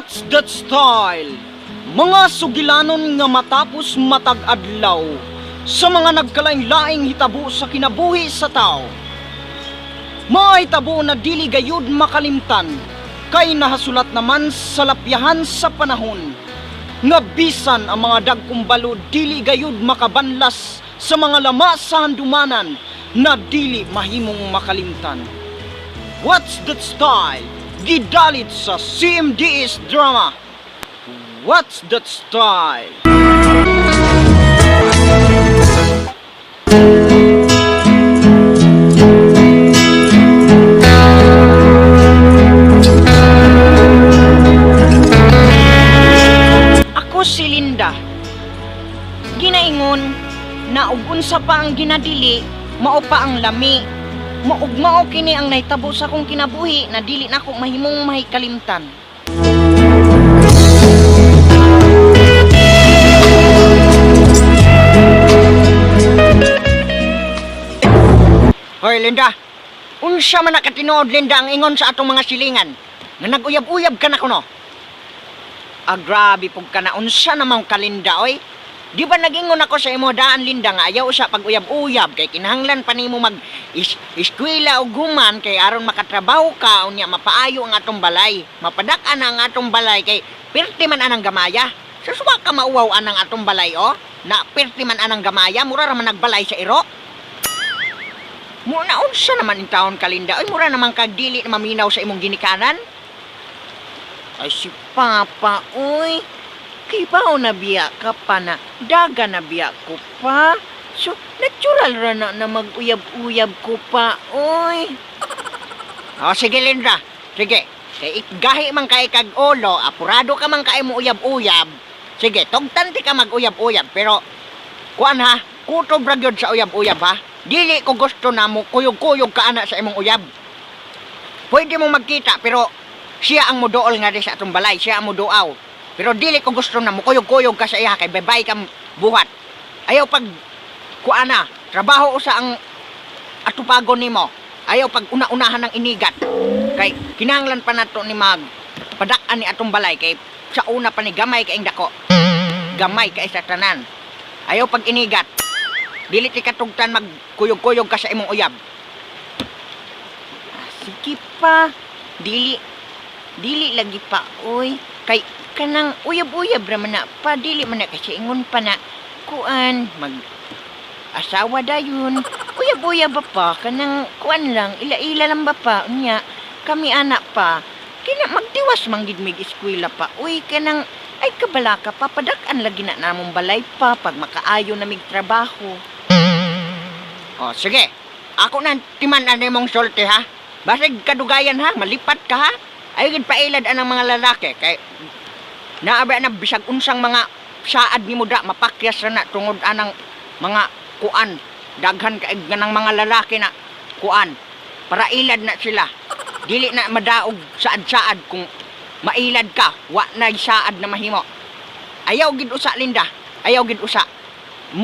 What's That Style? Mga sugilanon nga matapos matag adlaw sa mga nagkalaing-laing hitabo sa kinabuhi sa tao. Mga hitabo na dili gayud makalimtan kay nahasulat naman sa lapyahan sa panahon nga bisan ang mga dagkong balo dili gayud makabanlas sa mga lama sa handumanan na dili mahimong makalimtan. What's That Style? Gidalit sa CMDS Drama. What's That Style? Ako si Linda. Ginaingon na ug unsa pa ang ginadili, mao pa ang lami. Maug mao kini ang nahitabo sa akong kinabuhi na dili nako mahimong mahikalimtan. Hoy Linda, unsa man nakatinuod Linda ang ingon sa atong mga silingan? Nga nag-uyab-uyab ka na kuno. Ah, grabe pug ka na. Unsa namang kalinda, oy? Di ba nagingon ako sa imo daan, Linda, nga ayaw sa pag-uyab-uyab kay kinahanglan pa nimo mag eskwela og human kay aron makatrabaho ka unya mapaayo ang atong balay. Mapadak-an ang atong balay kay pirti man anang gamaya. Suswa ka mauwaw anang atong balay, oh. Na pirti man anang gamaya, mura ra man nagbalay sa iro. Muna unsa naman in taon kalinda? Oy, mura naman kag dili na maminaw sa imong ginikanan. Ay si Papa, uy. Kibaw na biya ka pa na daga na biya ko pa. So, natural ra na na mag-uyab-uyab ko pa, uy. O, sige, Linda. Sige. Kay gahi man kay kag ulo, apurado ka man kay mo uyab-uyab. Sige, tugtan ti ka mag-uyab-uyab, pero kuan ha, kutob ra gyud sa uyab-uyab ha. Dili ko gusto na mo kuyog-kuyog ka ana sa imong uyab. Pwede mo magkita pero siya ang muduol nga di sa atong balay, siya ang muduaw. Pero dili ko gusto na mukuyog-kuyog ka sa iya kay babay ka buhat. Ayaw pag kuana, trabaho usa ang atupagon nimo. Ayaw pag una-unahan ng inigat. Kay kinahanglan pa nato ni mag padak-an ni atong balay kay sa una pa ni gamay kay dako. Gamay kay sa tanan. Ayaw pag inigat. Dili ti katugtan magkuyog-kuyog ka sa imong uyab. Ah, sige pa. Dili dili lagi pa oy kay kanang uyab-uyab ra man na pa dili man na kasi ingon pa na kuan mag asawa dayon uyab-uyab ba pa kanang kuan lang ila-ila lang ba pa unya kami anak pa kina magtiwas man gid mig eskwela pa uy kanang ay kabalaka pa padak-an lagi na namong balay pa pag makaayo na mig trabaho. O sige, ako na timan-an nimong sulti ha. Basig kadugayan ha, malipat ka ha. Ayaw gid pailad anang mga lalaki kay naaba na bisag unsang mga saad nimo da mapakyas ra na tungod anang mga kuan. Daghan kay ganang mga lalaki na kuan. Para ilad na sila. Dili na madaog saad-saad kung mailad ka, wa na saad na mahimo. Ayaw gid usa Linda. Ayaw gid usa.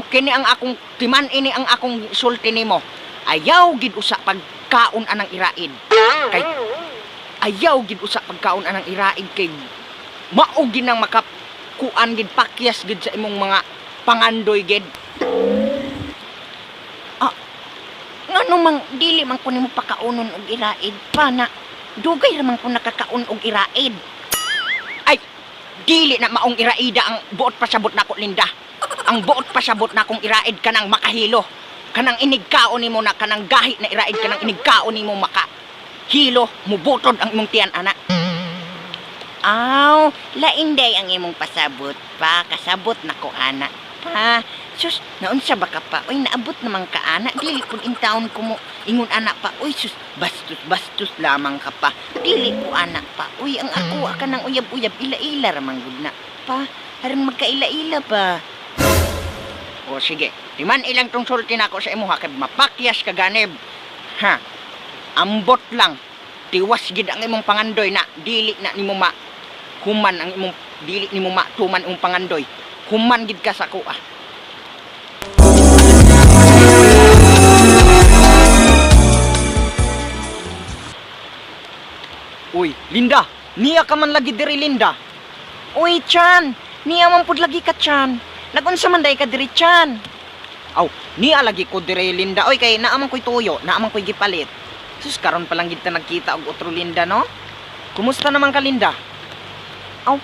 Kini ang akong timan ini ang akong sulti nimo. Ayaw gid usa pagkaon anang iraid. Kay ayaw gid usa pagkaon anang iraid kay mao gid nang makakuan gid pakyas gid sa imong mga pangandoy gid. Ah, ngano mang dili man ko nimo pakaunon og iraid pa na dugay ra man ko nakakaon og iraid. Ay, dili na maong iraida ang buot pasabot nako Linda. Ang buot pasabot nakong iraid kanang makahilo. Kanang inigkaon nimo na kanang gahi na iraid kanang inigkaon nimo maka hilo mubutod ang imong tiyan ana. Aw, lain day ang imong pasabot pa, kasabot nako ana pa. Sus, naunsa ba ka pa? Uy, naabot naman ka ana. Dili pud intawon ko mo ingon ana pa. Uy, sus, bastos bastos lamang ka pa. Dili ko ana pa. Uy, ang ako ka nang uyab-uyab ila-ila ra man gud na pa. Aron magkaila-ila ba? O sige, timan ilang tong sulti nako sa imuha kay mapakyas ka ganib. Ha. Ambot lang. Tiwas gid ang imong pangandoy na dili na nimo ma human ang imong dili nimo matuman imong pangandoy. Human gid ka sa kuha. Uy, Linda, niya ka man lagi diri Linda. Uy, Chan! Niya man pud lagi ka, Chan. Nagunsa man day ka diri, Chan? Aw, niya lagi ko diri, Linda. Oy, kay naa man ko'y tuyo, naa man ko'y gipalit. Sus, karon pa lang gid ta nagkita og otro, Linda, no? Kumusta naman ka, Linda? Aw,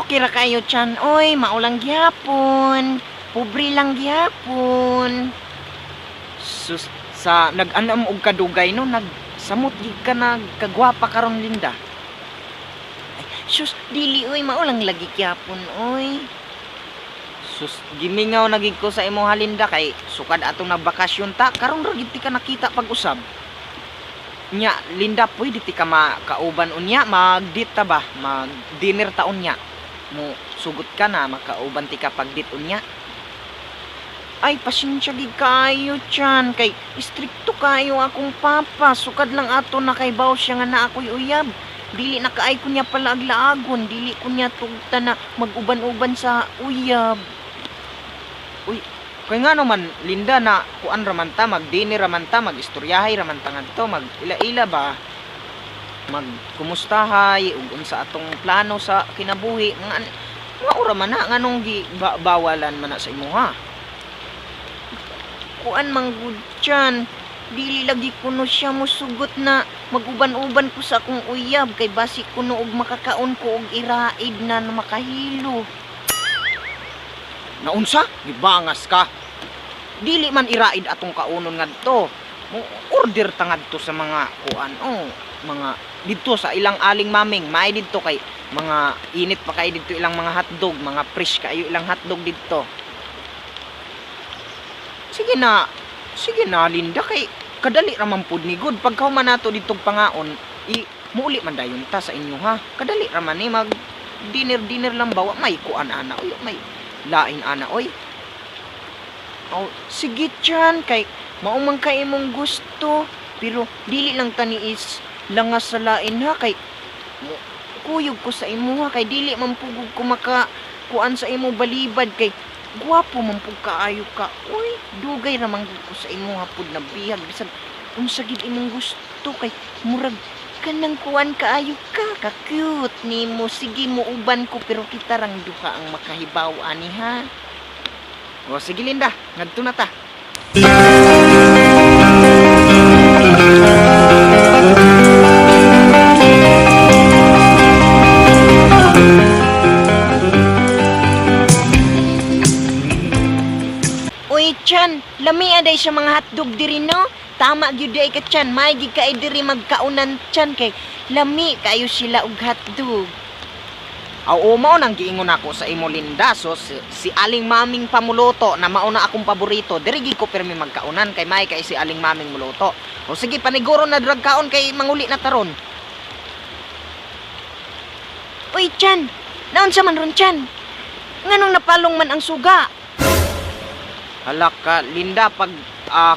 okay ra kayo, Chan. Oy, maulang gihapon. Pobre lang gihapon. Sus, sa nag-anam og kadugay, no, nagsamot gid ka, nagkagwapa karon, Linda. Ay, sus, dili oy, maulang lagi gihapon, oy. Sus, gimingaw na gid ko sa imo ha, Linda, kay sukad atong nagbakasyon ta, karon ra gid ti ka nakita pag-usab. Nya, Linda, pwede ti ka makauban unya, mag-date ta ba? Mag-dinner ta unya. Mo sugot ka na makauban ti ka pag-date unya. Ay, pasensya gid kaayo, Chan. Kay istrikto kaayo akong papa. Sukad lang ato na kay baw siya nga na ako'y uyab. Dili na kaay ko niya palaag-laagon. Dili ko niya tugta na mag-uban-uban sa uyab. Uy, kay nga naman, Linda, na kuan raman ta, mag-dinner raman ta, mag-istoryahay raman ta ngadto, mag-ila-ila ba? Magkumustahay, ug unsa atong plano sa kinabuhi, mga ura man na, nganong gi bawalan man na sa imuha? Kuan man gud, Chan. Dili lagi kuno siya musugot na maguban-uban ko sa akong uyab kay basi kuno og makakaon ko og iraid na na makahilo. Naunsa? Gibangas ka. Dili man iraid atong kaunon ngadto. Mo order ta ngadto sa mga kuan, oh, mga didto sa ilang aling maming, maay didto kay mga init pa kay didto ilang mga hotdog, mga fresh kayo ilang hotdog didto. Sige na, sige na, Linda, kay kadali ra man pud ni good. Pagkahuman nato didtong pangaon, i muuli man dayon ta sa inyo ha. Kadali ra man ni mag dinner dinner lang ba, wa may kuan ana oy, may lain ana oy. Oh, sige, Chan, kay mao man kay imong gusto, pero dili lang tani is langas sa lain ha, kay kuyog ko sa imo ha, kay dili man pugog ko maka kuan sa imo balibad kay gwapo man pug kaayo ka. Uy, dugay ra man gud ko sa imo ha pud na bihag bisag unsa gid imong gusto kay murag kanang kuan kaayo ka, ka cute nimo. Sige, mo uban ko pero kita rang duha ang makahibaw ani ha. O sige, Linda, ngadto na ta. Uy, Chan, lami aday sa mga hotdog diri no? Tama gyud ay ka, Chan, may gid kay diri magkaunan, Chan, kay lami kayo sila og hotdog. Oo, mao nang giingon ako sa imo, Linda. So si Aling Maming pamuluto na mao na akong paborito. Diri gid ko pirmi magkaunan kay may kay si Aling Maming muluto. O sige, paniguro na drag kaon kay manguli na taron. Uy, Chan, naunsa man ron, Chan? Nganong napalong man ang suga? Hala ka, Linda, pag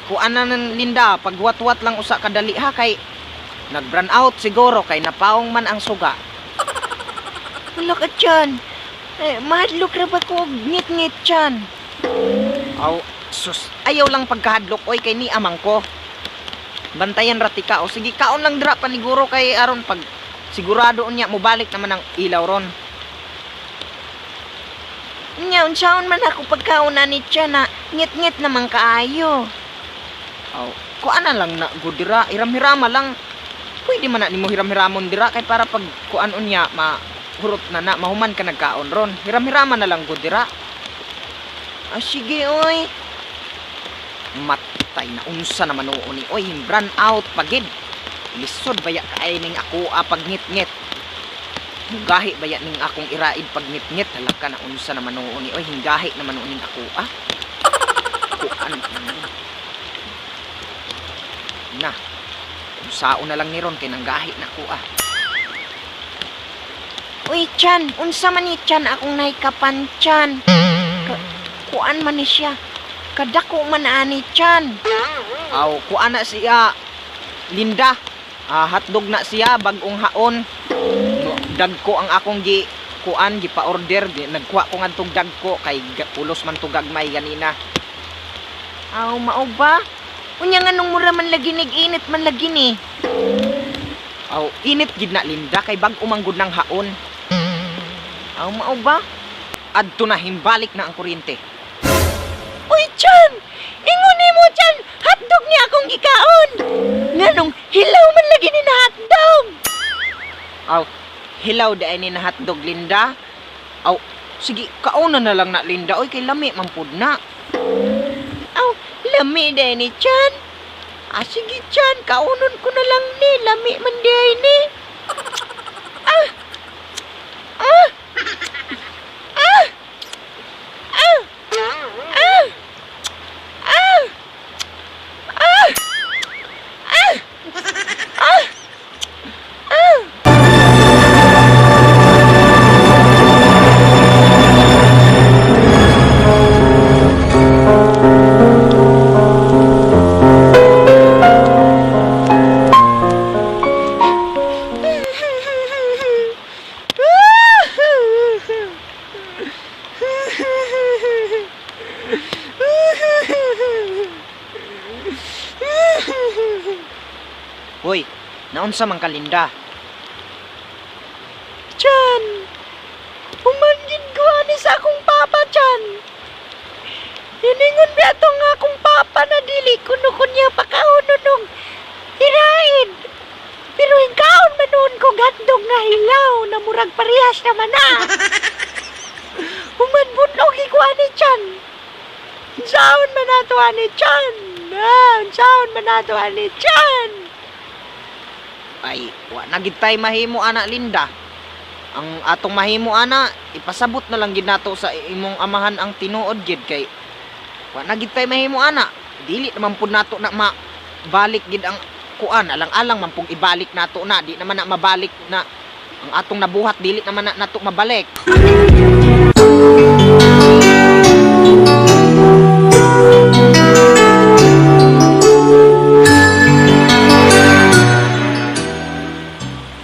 kuan na nan, Linda, pag wat-wat lang usa kadali ha, kay nag-brand out siguro kay napaong man ang suga. Hala ka, Chan. Eh, mahadlok ra ba ko og ngit-ngit, Chan? Aw, sus, ayaw lang pagkahadlok oy kay ni amang ko. Bantayan ra tika o sige kaon lang dira paniguro kay aron pag sigurado unya mobalik naman ang ilaw ron. Nya, unsaon man ako pagkaon ani, Chan, na ngit-ngit naman kaayo. Aw, kuan na lang na gud dira, hiram-hirama lang. Pwede man na nimo hiram-hiramon dira kay para pag kuan unya ma hurot na na mahuman ka nagkaon ron. Hiram-hirama na lang gud dira. Ah, sige oy. Matay na unsa naman oo ni oy, brand out pagid. Lisod baya kaay ning ako pag ngit-ngit. Gahi baya ning akong iraid pag ngit-ngit. Hala ka na unsa naman oo ni oy, hinggahi naman oo ning ako ah. Kuan. Na. Unsaon na lang ni ron kay nanggahi na ako ah. Uy, Chan, unsa man ni, Chan, akong nahikapan, Chan? Kuan man ni siya. Kadako man ani, Chan. Aw, kuan na siya, Linda. Ah, hotdog na siya bag-ong haon. No, dagko ang akong gi kuan gipa-order, di, nagkuha ko ngadtong dagko kay pulos man tug gagmay ganina. Aw, mao ba? Unya nganong mura man lagi nig init man lagi ni. Aw, init gid na, Linda, kay bag-o man gud ng haon. Aw, mao ba? Adto na, himbalik na ang kuryente. Uy, Chan! Ingon nimo, Chan! Hotdog niya akong gikaon! Nganong hilaw man lagi ni na hotdog! Aw, hilaw diay ni na hotdog, Linda. Aw, sige, kauna na lang na, Linda. Oy, kay lami man pud na. Aw, lami diay ni, Chan. Ah, sige, Chan, kaunon ko na lang ni. Lami man diay ni. Ah! Ah! Ah! Ah! Ah! Ah! Ah! Ah! Ah! Ah! Hoy, naunsa man ka, Linda? Chan! Human gid ko ani sa akong papa, Chan. Iningon ba ato nga akong papa na dili kuno ko niya pakaonon og hirain. Pero hingkaon man nuon ko hotdog nga hilaw na murag parehas naman na. Human butnog ko ani, Chan. Unsaon man nato ani, Chan? Ah, unsaon man nato ani, Chan? Ay, wa na gid tay mahimo ana, Linda. Ang atong mahimo ana, ipasabot na lang gid nato sa imong amahan ang tinuod gid kay wa na gid tay mahimo ana. Dili naman pud nato na mabalik gid ang kuan, alang-alang man pug ibalik nato na, di naman na mabalik na ang atong nabuhat, dili naman na nato mabalik.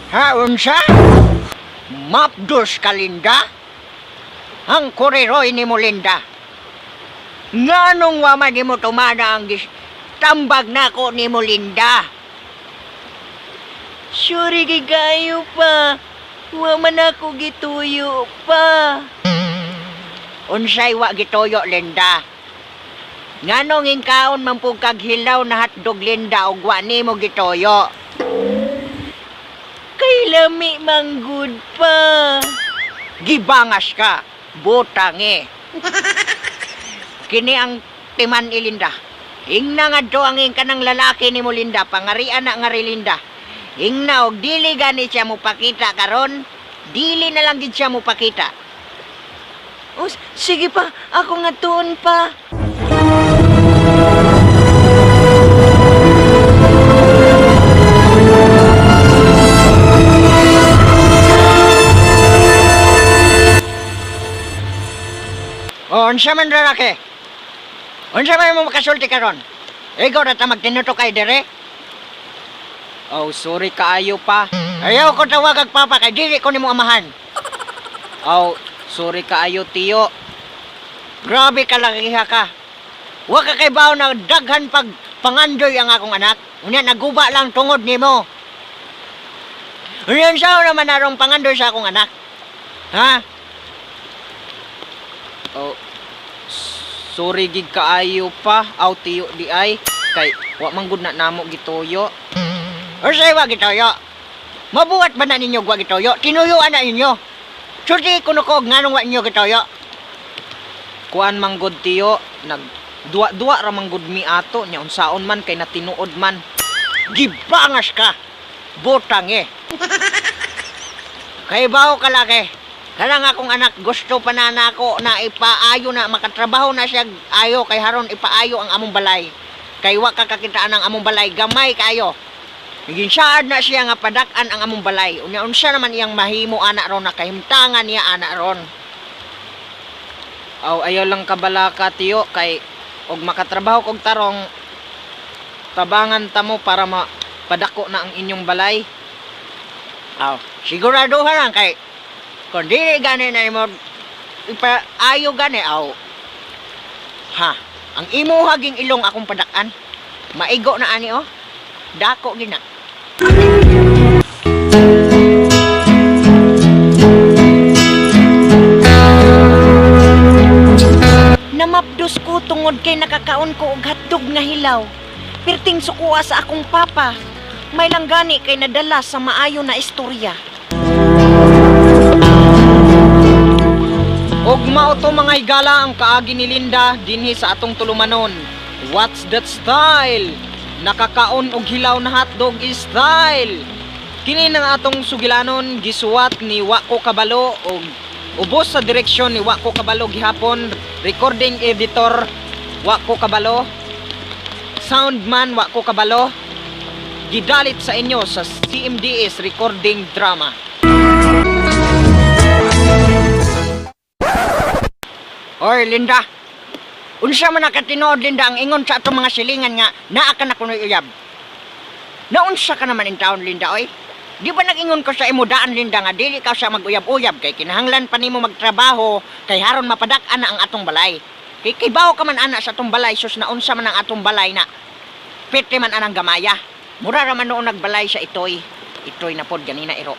Ha, unsa? Mapdos ka, Linda? Ang kuriroy ni mo, Linda. Nganong wa man nimo tumana ang gis tambag nako nimo, Linda? Sorry kay kayo pa. Wa man ako gituyo pa. Unsay wa gituyo, Linda? Nganong ingkaon man pud kag hilaw na hotdog, Linda, ug wa nimo gituyo? Kay lami manggud pa. Gibangas ka, butang eh. Kini ang timan i, Linda. Ingna ngadto ang ing kanang lalaki ni mo, Linda, pangarian na nga ri, Linda. Ingna og dili gani siya mo pakita karon, dili na lang gid siya mo pakita. O, sige pa, ako nga tuon pa. O, unsa man lalaki? Unsa man mo makasulti karon? Ikaw na ta magtinutok kay dere? Oh, sorry kaayo pa. Ayaw ko tawag ag papa kay dili ko nimo amahan. Oh, sorry kaayo, tiyo. Grabe ka lakiha ka. Wa ka kay bawo na daghan pag pangandoy ang akong anak. Unya naguba lang tungod nimo. Unya unsa naman narong pangandoy sa akong anak? Ha? Oh, sorry gid kaayo pa, aw tiyo di ay kay wa man gud na namo gituyo. Unsay wa gituyo? Mabuhat ba na ninyo wa gituyo? Tinuyuan na ninyo. Sulti kuno ko nganong wa ninyo gituyo? Kuan man gud, tiyo, nag duwa-duwa ra man gud mi ato nya unsaon man kay natinuod man. Gibangas ka. Butang eh. Kay bawo ka laki. Kanang akong anak gusto pa na nako na ipaayo na makatrabaho na siya ayo kay haron ipaayo ang among balay. Kay wa ka kakitaan ang among balay, gamay kaayo. Naging na siya nga padak-an ang among balay. Unya unsa naman iyang mahimo ana ron, nakahimtangan niya ana ron. Aw, ayaw lang kabalaka, tiyo, kay og makatrabaho kog tarong tabangan ta mo para mapadako na ang inyong balay. Aw, siguraduhan lang kay kung dili gani na imo ipaayo gani, aw. Ha, ang imuha ging ilong akong padak-an. Maigo na ani oh. Dako gina. ko tungod kay nakakaon ko og hotdog nga hilaw. Perting sukuha sa akong papa. May langgani kay nadala sa maayo na istorya. Og mao to, mga higala, ang kaagi ni Linda dinhi sa atong tulumanon. What's that style? Nakakaon og hilaw na hotdog is style. Kini nang atong sugilanon gisuwat ni Wako Kabalo og ubos sa direksyon ni Wako Kabalo gihapon, recording editor Wako Kabalo, soundman Wako Kabalo, gidalit sa inyo sa CMDS Recording Drama. Oy, Linda. Unsa man nakatinuod, Linda, ang ingon sa atong mga silingan nga naa ka na kunoy uyab? Naunsa ka naman in taon, Linda, oy? Di ba nag-ingon ko sa imo daan, Linda, nga dili ka sa mag-uyab-uyab kay kinahanglan pa nimo magtrabaho kay haron mapadak-an na ang atong balay. Kay bawo ka man ana sa atong balay, sus, naunsa man ang atong balay na pete man anang gamaya. Mura ra man noon nagbalay sa itoy. Itoy na pod ganina iro.